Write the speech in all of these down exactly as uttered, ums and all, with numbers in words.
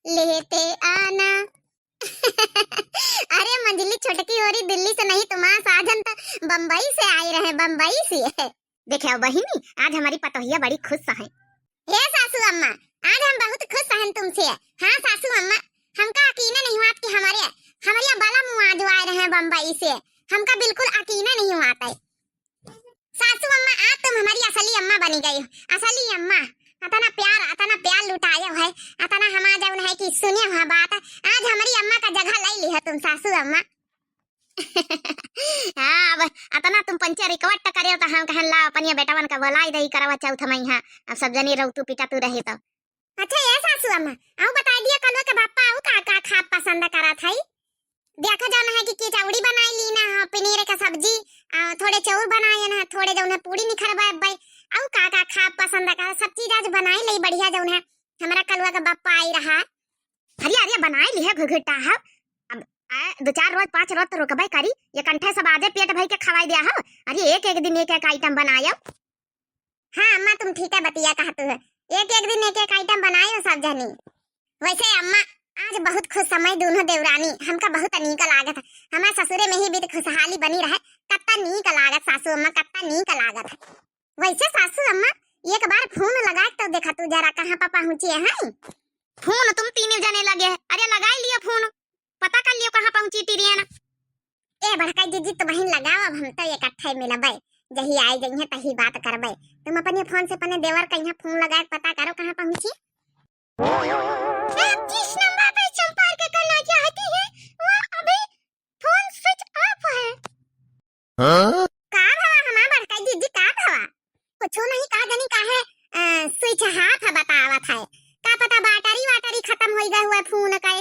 लेते आना। अरे मंझली छोटकी होरी दिल्ली से नहीं, तुम्हार साजन तो बम्बई से आए रहे, बम्बई से। देखे बहिनी, आज हमारी पतोहिया बड़ी खुश है। हे सासू अम्मा, आज हम बहुत खुश हैं तुमसे। हाँ सासू अम्मा, हमका यकीन नहीं हुआ कि हमारे, हमारे बलम आज आए रहे बम्बई से। हमका बिल्कुल यकीन नहीं हुआ था। सासू अम्मा, आज तुम हमारी असली अम्मा बनी गई हो, असली अम्मा। अतना प्यार, अतना प्यार लुटाए है, अतना हमा जौन है कि सुने हुआ बात, आज हमारी अम्मा का जगह ले ली है तुम सासू अम्मा। हाँ, अब अतना तुम पंचे request करे हो तो हम कहन ला अपनिया बेटवन का बोलाई दई करवा चौथ में यहाँ, अब सब जनी रहू तू पिटा तू रहे तो। अच्छा ये सासू अम्मा, आऊ बताई दिया कलवा के बापा आऊ का का खाब पसंद करत है? देखो जौन है कि कचौड़ी बनाई ली ना, हाँ, पनीर का सब्जी, आ, थोड़े चाउर बनाए ना, थोड़े जौन है पूड़ी निखरवाए बाई, आऊ का का खाब पसंद करत, सब चीज आज बनाई ली बढ़िया जौन है। हमारा कलवा का बापा आई रहा। अरे अरे बनाए ली है घुघुटा है। अब आ, दो चार रोज पाँच रोज तो रुकबे करी, ये कंठे सब आजे पेट भर के खवाई दिया हो। अरे एक एक दिन एक एक item बनायो। हाँ अम्मा, तुम ठीक है बतिया कहत हो, एक एक दिन एक एक item बनायो सब जनी। वैसे अम्मा, आज बहुत खुश समय दोनों देवरानी, हमका बहुत नीक लागत है। हमारे ससुरे में ही बीत खुशहाली बनी रहे। कत्ता नीक लागत सासू अम्मा, कत्ता नीक लागत है। वैसे सासू अम्मा, एक बार फोन लगा के तो देखा तू जरा कहाँ पर पहुँची है। फोन तुम तीन जने लगे है, अरे लगाई लियो फोन, पता कर लियो कहाँ पहुँची ट्रेन। ए बड़का जीजी, तुम बहिन लगाओ, अब हम तो इकट्ठे मिलबे, जही आई जइहे तही बात करबे। तुम अपने फोन से अपने देवर का यहाँ फोन लगा के पता करो कहाँ पहुँची। आप जिस नंबर पे संपर्क करना चाहती हैं, वो अभी फोन switch off है। हाँ? का भवा हमार बड़का जीजी, का भवा? कुछो नहीं, का जानी काहे, अ, switch off बतावत है। का पता battery वाटरी खतम होई गए हुए फोन के।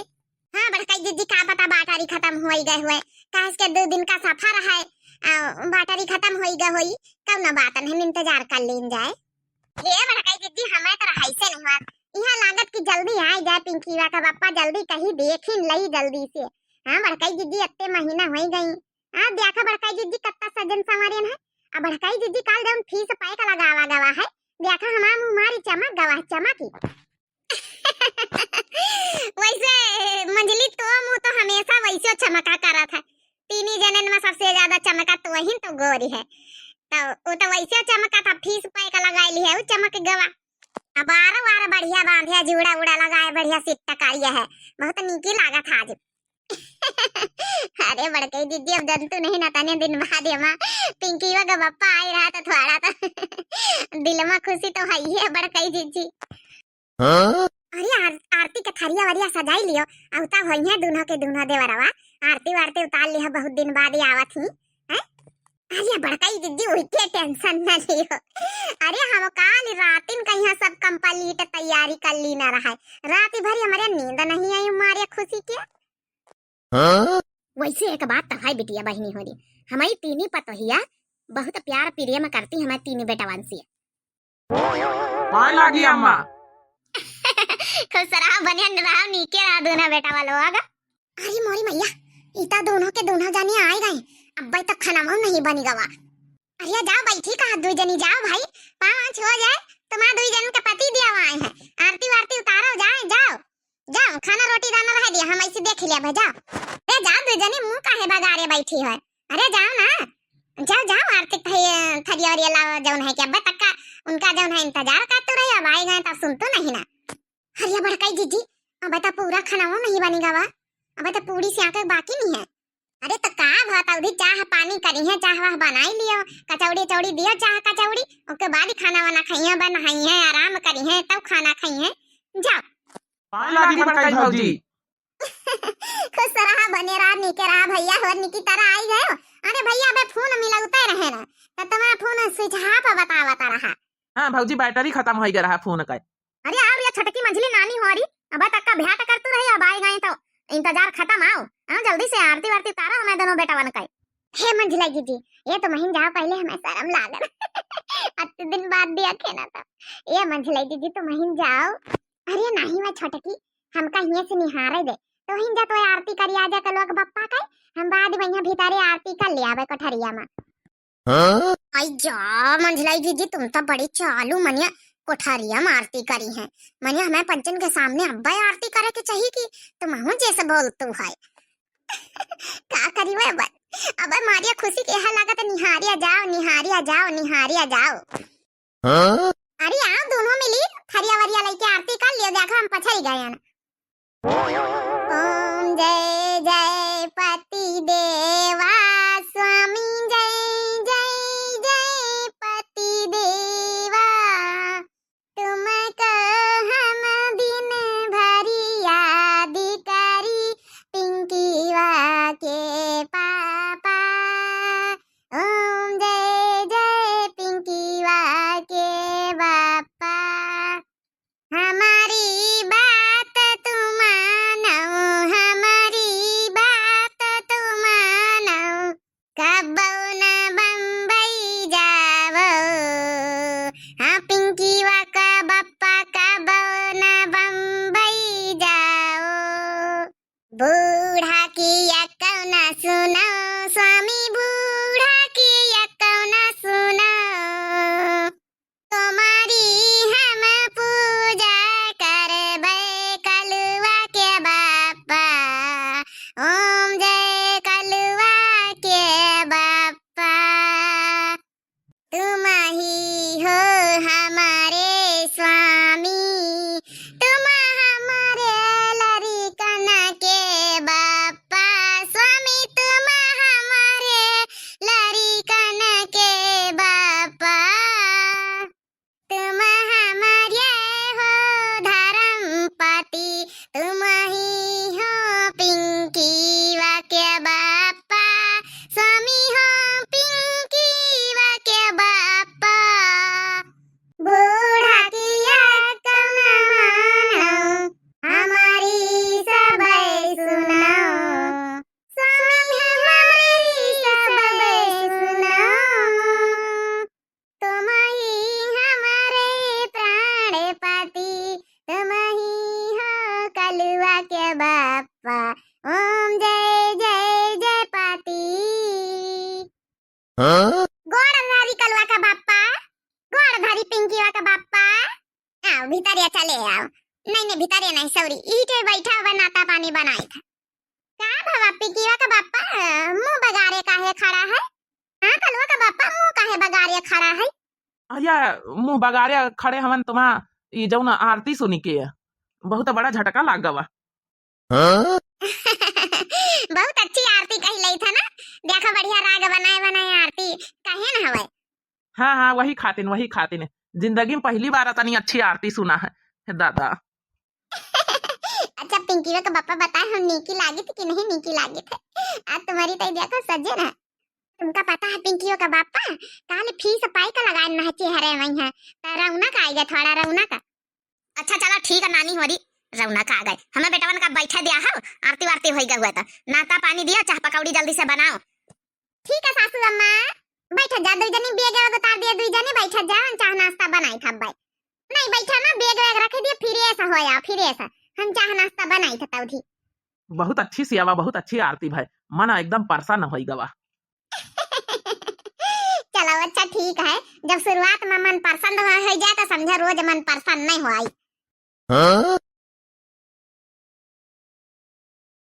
हाँ बड़का जीजी, का पता battery खतम होई गए हुए, काहे के दो दिन का सफर है, अ, battery खतम होई गए होई। कौनो बात नहीं, हम इंतजार कर लीन जाए। हे बड़का जीजी, हमें तो रहाई से नहीं हुआ, यहाँ लागत कि जल्दी आए जाए पिंकीवा का बापा, जल्दी कहीं देखिन लई जल्दी से। हाँ बड़का जीजी, अत्ते महीना होई गई, आ, देखा बड़काई जीजी कत्ता सजन संवरेन है। आ बड़काई जीजी काल जौन फीस पैक लगावा गवा है, देखा हमार मुँह मारी चमक गवा है, चमकी। वैसे मंझली तो मुँह तो हमेशा वैसे चमका करत है। तीनी जनन में सबसे ज्यादा चमका तो वही तो गोरी है। तो वो तो वैसे चमका था, फीस पैक लगाई ली है, वो चमक गवा। अब आरो आरो बढ़िया बांधे, जूड़ा उड़ा लगाए, बढ़िया सिट्टा करिया है, बहुत नीकी लागत है आज। अरे बड़कई दीदी, अब जंतु नहीं ना, तने दिन बाद एमा पिंकीवा का बप्पा आई रहा तो थोड़ा तो दिल में खुशी तो है ही है बड़कई दीदी। हाँ? अरे आर-, आरती के थरिया वरिया सजाई लियो, अवता होई है दुनो के दुनो देवरवा, आरती वारती उतार लियो, बहुत दिन बाद ही आवत ही, हैं? अरे बड़कई दीदी, उइके tension ना लियो। अरे हम काल रातिन का यहाँ सब complete तैयारी कर ली ना रहा है, रात भर हमरे नींद नहीं आई मारे खुशी के। हाँ? वैसे एक बात तो है बिटिया बहिनी होरी, हमारी तीनी पतोहिया बहुत प्यार प्रेम करती हमारे तीनी बेटवन से। पाए लागी अम्मा। खुश रहो, बनिया रहो, नीके रहो दोनों बेटवा लोग। अरे मोरी मैया, इता दोनों के दोनों जाने आए गए, अब्बे तक खाना नहीं बनी गवा। अरे जाओ बैठी कहा दो जनी, जाओ भाई, पाँच हो जाए, तुम्हारा दो जन के पति दिया हुआ है, आरती वारती उतारो, जाए जाओ। जाओ, खाना रोटी दाना रह दिया, हम ऐसे देख लिया भाई, जाओ। ए, जाओ, दो जने मुंह काहे बगारे बैठी है? अरे, जाओ ना, जाओ, जाओ, आरती के भाई, थरिया वरिया लाओ, जौन है कि अब्बे तक का उनका जौन है इंतजार करते रहे, अब आए गए तो सुन तो नहीं ना। अरे, बड़काई जीजी, अब तो पूरा खाना वो नहीं बनी गवा, अब तो पूरी से आके बाकी नहीं है। अरे तो का भा, तौधी चाह पानी करी है, चाह वाह बनाई लियो, कचौड़ी चौड़ी दियो, चाह कचौड़ी, ओके बाद ही खाना वाना खाई है, बनाई है, आराम करी है, तब खाना खाई है। जाओ। पाए लागी बड़काई भौजी। खुश रहा, बने रहा, नीके रहा भैया, और निकी तरह आई गयो। अरे भैया, अबे फोन मिलौते रहे ना, तो तुम्हारा फोन switch off बतावता रहा। हाँ भौजी, battery खतम होई गया रहा फोन का। अरे और ये छोटकी मंझली नानी हो रही, अब तक का भेंट कर तू रही, अब आए गए तो इंतजार खतम, आओ, आओ जल्दी से आरती वारती उतारो हमें दोनों बेटवन का। हे मंझला जीजी, ये तो महीन जाओ, पहले हमें शर्म लागल। अति दिन बाद दिया खे ना तो। ये मंझला जीजी, तो महीन जाओ। अरे नहीं मैं छोटकी, हमका हिये से निहारे दे। तो हिन जा तो आरती करी आ जा कलवा के बप्पा का, हम बाद में यहाँ भीतरे आरती कर ले आवे कोठरिया में। हाँ? आई जा, मंझलाई जीजी, तुम तो बड़ी चालू मनिया। कोठरिया में आरती करिहैं। मने हमें पंचन के सामने अब्बे आरती करे के चाही कि तुमहू जैसे बोलतू है। का करी वै अब्बे? अब्बे मारिया खुशी के यह लागत निहारिया जाओ, निहारिया जाओ, निहारिया जाओ। हाँ? अरे आओ दोनों मिली थरिया वरिया लइके आरती कर लियो, देखो हम पछाई गए हैं। ओम जय जय पति देवा स्वामी, जय जय जय पति देवा, तुमको हम दिन भरी याद करी, पिंकीवा के पापा। ओम जय जय पिंकीवा के बापा। हमारी बात तू मानो, हमारी बात तू मानो, कबो न बम्बई जाओ। हाँ पिंकीवा का बापा, कबो न बम्बई जाओ। बूढ़ा की यक्कौ न सुनो स्वामी, बूढ़ा की यक्कौ न सुनो। तुम्हारी हम पूजा करबै कलुआ के बापा। ओम जय कलुआ के बापा। तुम ही हो हमारे स्वामी, तुम हमारे लरिकन के बापा। स्वामी तुम हमारे लरिकन के बापा। तुम हमारे हो धर्मपति, तुम ही हो पिंकीवा के बापा, स्वामी हो पिंकीवा के बापा। बूढ़ा की यक्कौ न मानो, हमारी सब सुनो। स्वामी हमारी सब सुनो। तुम ही हमारे प्राणपति, तुम ही हो कलुआ के बापा। ओम जय जय जय पति। हाँ? गोड़ धरी कलुआ का बापा, गोड़ धरी पिंकीवा का बापा। आओ, भीतरिया चले आओ। नहीं, नहीं, भीतरिया नहीं, सॉरी, ई के बैठा हुआ नाता पानी बनाई था। का भवा पिंकीवा का बापा, मुंह बगारे काहे खड़ा है? हाँ, कलुआ का बापा, मुंह काहे बगारे खड़ा है? अरे, मुंह बगारे खड़े हवन तुम्हा, ई जौन आरती सुनी के, बहुत बड़ा झटका लाग गवा। हाँ? बहुत अच्छी आरती कही लई था ना, देखो बढ़िया राग बनाए बनाए आरती कहे न हवे। हाँ, हाँ, वही खातिन, वही खातिन। जिंदगी में पहली बार इतनी अच्छी आरती सुना है, हे दादा। अच्छा, पिंकीवा का बापा बताए, हम नीकी लागित कि नहीं नीकी लागित है? आज तुम्हारी तई देखो सजे ना। तुमका पता है पिंकीवा का बापा, काल फीस पाई का लगाए ना चेहरे में है, तो रौनक आएगा थोड़ा रौनक। अच्छा चला ठीक है नानी होरी, रौनक आ गए। हमें बेटवन का बैठे दिया हो, आरती वारती होई गए हुआ था, नाश्ता पानी दिया, चाह पकौड़ी जल्दी से बनाओ। ठीक है सासू अम्मा, बैठ जा, दुई जनी बेग एगो उतार दिया, दुई जनी बैठ जा, हम चाह नाश्ता बनाई था भाई। नहीं बैठा ना, बेग वेग रख दिया, फिर ऐसा होया, फिर ऐसा हम चाह नाश्ता बनाई था तौधी। बहुत अच्छी सेवा, बहुत अच्छी आरती भाई, मन एकदम प्रसन्न होई गवा। चलो अच्छा ठीक है, जब शुरुआत में मन प्रसन्न हो, हो जाए तो समझा रोज मन प्रसन्न नहीं होई। हाँ?